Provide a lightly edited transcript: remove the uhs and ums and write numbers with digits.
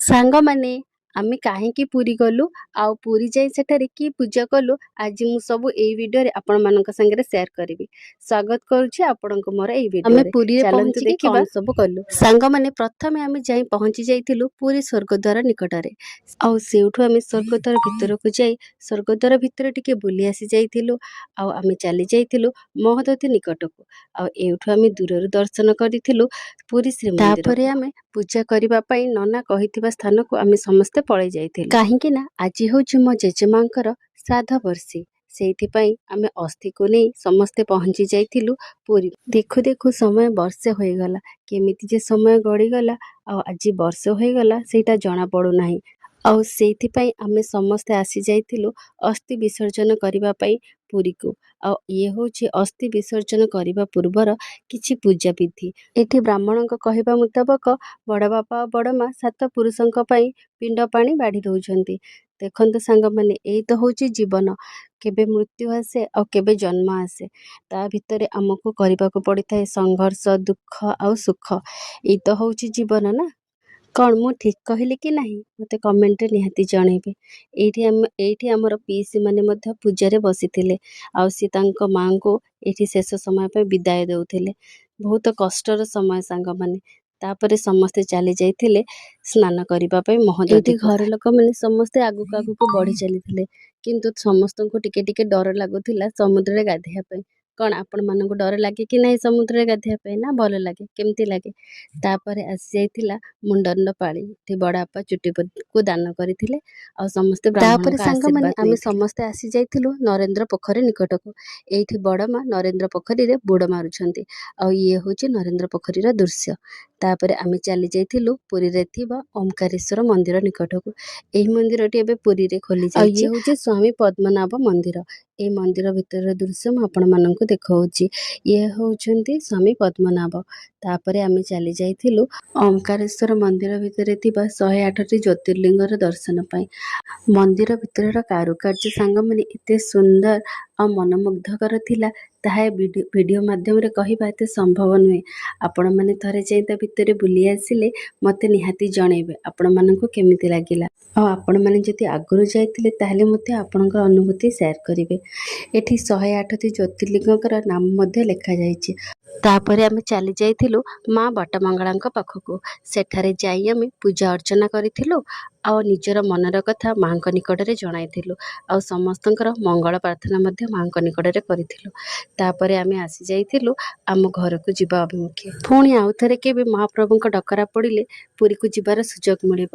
ସାଙ୍ଗମାନେ, ଆମେ କାହିଁକି ପୁରୀ ଗଲୁ ଆଉ ପୁରୀ ଯାଇ ସେଠାରେ କି ପୂଜା କଲୁ, ଆଜି ମୁଁ ସବୁ ଏଇ ଭିଡ଼ିଓରେ ଆପଣମାନଙ୍କ ସାଙ୍ଗରେ ସେୟାର କରିବି। ସ୍ୱାଗତ କରୁଛି ଆପଣଙ୍କୁ ମୋର ଏଇ ଆମେ ଭିଡ଼ିଓରେ। ପୁରୀରେ ଚାଲନ୍ତୁ ପହଞ୍ଚିକି ଦେଖିବା କଣ ସବୁ କଲୁ। ସାଙ୍ଗମାନେ, ପ୍ରଥମେ ଆମେ ଯାଇ ପହଞ୍ଚି ଯାଇଥିଲୁ ପୁରୀ ସ୍ୱର୍ଗଦ୍ୱାର ନିକଟରେ। ଆଉ ସେଇଠୁ ଆମେ ସ୍ୱର୍ଗଦ୍ୱାର ଭିତରକୁ ଯାଇ ସ୍ୱର୍ଗଦ୍ୱାର ଭିତରେ ଟିକେ ବୁଲି ଆସି ଯାଇଥିଲୁ। ଆଉ ଆମେ ଚାଲି ଯାଇଥିଲୁ ମହୋଦଧି ନିକଟକୁ। ଆଉ ଏଇଠୁ ଆମେ ଦୂରରୁ ଦର୍ଶନ କରିଥିଲୁ ପୁରୀ ତାପରେ ଶ୍ରୀମନ୍ଦିରକୁ। ଆମେ ପୂଜା କରିବା ପାଇଁ ନନା କହିଥିବା ସ୍ଥାନକୁ ଆମେ ସମସ୍ତେ ପଳେଇ ଯାଇଥିଲୁ, କାହିଁକି ନା ଆଜି ହେଉଛି ମୋ ଜେଜେମାଙ୍କର ଶ୍ରାଦ୍ଧ ବର୍ଷୀ। ସେଇଥିପାଇଁ ଆମେ ଅସ୍ଥିକୁ ନେଇ ସମସ୍ତେ ପହଞ୍ଚି ଯାଇଥିଲୁ ପୁରୀ। ଦେଖୁ ଦେଖୁ ସମୟ ବର୍ଷେ ହୋଇଗଲା। କେମିତି ଯେ ସମୟ ଗଡ଼ିଗଲା ଆଉ ଆଜି ବର୍ଷେ ହୋଇଗଲା, ସେଇଟା ଜଣା ପଡ଼ୁନାହିଁ। ଆଉ ସେଇଥିପାଇଁ ଆମେ ସମସ୍ତେ ଆସି ଯାଇଥିଲୁ ଅସ୍ଥି ବିସର୍ଜନ କରିବା ପାଇଁ ପୁରୀକୁ। ଆଉ ଇଏ ହେଉଛି ଅସ୍ଥି ବିସର୍ଜନ କରିବା ପୂର୍ବର କିଛି ପୂଜା ବିଧି। ଏଠି ବ୍ରାହ୍ମଣଙ୍କ କହିବା ମୁତାବକ ବଡ଼ ବାପା ଆଉ ବଡ଼ ମା ସାତ ପୁରୁଷଙ୍କ ପାଇଁ ପିଣ୍ଡ ପାଣି ବାଢ଼ି ଦେଉଛନ୍ତି। ଦେଖନ୍ତୁ ସାଙ୍ଗମାନେ, ଏଇ ତ ହେଉଛି ଜୀବନ। କେବେ ମୃତ୍ୟୁ ଆସେ ଆଉ କେବେ ଜନ୍ମ ଆସେ, ତା ଭିତରେ ଆମକୁ କରିବାକୁ ପଡ଼ିଥାଏ ସଂଘର୍ଷ, ଦୁଃଖ ଆଉ ସୁଖ। ଏଇ ତ ହେଉଛି ଜୀବନ ନା କ'ଣ? ମୁଁ ଠିକ୍ କହିଲି କି ନାହିଁ, ମୋତେ କମେଣ୍ଟରେ ନିହାତି ଜଣେଇବେ। ଏଇଠି ଆମର ପିଇସି ମାନେ ମଧ୍ୟ ପୂଜାରେ ବସିଥିଲେ ଆଉ ସିଏ ତାଙ୍କ ମାଆଙ୍କୁ ଏଇଠି ଶେଷ ସମୟ ପାଇଁ ବିଦାୟ ଦେଉଥିଲେ। ବହୁତ କଷ୍ଟର ସମୟ ସାଙ୍ଗମାନେ। ତାପରେ ସମସ୍ତେ ଚାଲି ଯାଇଥିଲେ ସ୍ନାନ କରିବା ପାଇଁ ଏଇଠି ମହୋଦଧିକୁ। ଘର ଲୋକମାନେ ସମସ୍ତେ ଆଗକୁ ଆଗକୁ ବଢ଼ି ଚାଲିଥିଲେ, କିନ୍ତୁ ସମସ୍ତଙ୍କୁ ଟିକେ ଟିକେ ଡର ଲାଗୁଥିଲା ସମୁଦ୍ରରେ ଗାଧୋଇବା ପାଇଁ। କ'ଣ ଆପଣମାନଙ୍କୁ ଡର ଲାଗେ କି ନାହିଁ ସମୁଦ୍ରରେ ଗାଧୋଇବା ପାଇଁ, ନା ଭଲ ଲାଗେ? କେମିତି ଲାଗେ? ତାପରେ ଆସିଯାଇଥିଲା ମୁଣ୍ଡନ ପାଳି। ଏଠି ବଡ଼ବାପା ଚୁଟିକୁ ଦାନ କରିଥିଲେ ଆଉ ସମସ୍ତେ ତାପରେ ବ୍ରାହ୍ମଣଙ୍କ ସାଙ୍ଗମାନେ, ଆଶୀର୍ବାଦ ଆମେ ନେଇଥିଲେ। ସମସ୍ତେ ଆସି ଯାଇଥିଲୁ ନରେନ୍ଦ୍ର ପୋଖରୀ ନିକଟକୁ। ଏଇଠି ବଡ଼ ମା ନରେନ୍ଦ୍ର ପୋଖରୀରେ ବୁଡ଼ ମାରୁଛନ୍ତି ଆଉ ଇଏ ହେଉଛି ନରେନ୍ଦ୍ର ପୋଖରୀର ଦୃଶ୍ୟ। ତାପରେ ଆମେ ଚାଲି ଯାଇଥିଲୁ ପୁରୀରେ ଥିବା ଓମକାରେଶ୍ୱର ମନ୍ଦିର ନିକଟକୁ। ଏହି ମନ୍ଦିରଟି ଏବେ ପୁରୀରେ ଖୋଲି ଆଉ ଯାଇଛି। ଇଏ ହେଉଛି ସ୍ୱାମୀ ପଦ୍ମନାଭ ମନ୍ଦିର। ଏଇ ମନ୍ଦିର ଭିତରର ଦୃଶ୍ୟ ମୁଁ ଆପଣମାନଙ୍କୁ ଦେଖାଉଛି। ଇଏ ହେଉଛନ୍ତି ସ୍ୱାମୀ ପଦ୍ମନାଭ। ତାପରେ ଆମେ ଚାଲି ଯାଇଥିଲୁ ଓମକାରେଶ୍ୱର ମନ୍ଦିର ଭିତରେ ଥିବା 108ଟି ଜ୍ୟୋତିର୍ଲିଙ୍ଗର ଦର୍ଶନ ପାଇଁ। ମନ୍ଦିର ଭିତରର କାରୁକାର୍ଯ୍ୟ ସାଙ୍ଗମାନେ, ଏତେ ସୁନ୍ଦର ଆଉ ମନମୁଗ୍ଧକର ଥିଲା, ତାହା ଏ ଭିଡ଼ିଓ ମାଧ୍ୟମରେ କହିବା ଏତେ ସମ୍ଭବ ନୁହେଁ। ଆପଣମାନେ ଥରେ ଯାଇ ତା ଭିତରେ ବୁଲି ଆସିଲେ ମୋତେ ନିହାତି ଜଣେଇବେ ଆପଣମାନଙ୍କୁ କେମିତି ଲାଗିଲା। ଆଉ ଆପଣମାନେ ଯଦି ଆଗରୁ ଯାଇଥିଲେ, ତାହେଲେ ମଧ୍ୟ ଆପଣଙ୍କର ଅନୁଭୂତି ସେୟାର କରିବେ। ଏଠି 108ଟି ଜ୍ୟୋତିର୍ଲିଙ୍ଗଙ୍କର ନାମ ମଧ୍ୟ ଲେଖାଯାଇଛି। ତାପରେ ଆମେ ଚାଲି ଯାଇଥିଲୁ ମା ବାଟମଙ୍ଗଳାଙ୍କ ପାଖକୁ। ସେଠାରେ ଯାଇ ଆମେ ପୂଜା ଅର୍ଚ୍ଚନା କରିଥିଲୁ ଆଉ ନିଜର ମନର କଥା ମାଙ୍କ ନିକଟରେ ଜଣାଇଥିଲୁ ଆଉ ସମସ୍ତଙ୍କର ମଙ୍ଗଳ ପ୍ରାର୍ଥନା ମଧ୍ୟ ମାଙ୍କ ନିକଟରେ କରିଥିଲୁ। ତାପରେ ଆମେ ଆସି ଯାଇଥିଲୁ ଆମ ଘରକୁ ଯିବା ଅଭିମୁଖେ। ପୁଣି ଆଉ ଥରେ କେବେ ମହାପ୍ରଭୁଙ୍କ ଡକରା ପଡ଼ିଲେ ପୁରୀକୁ ଯିବାର ସୁଯୋଗ ମିଳିବ।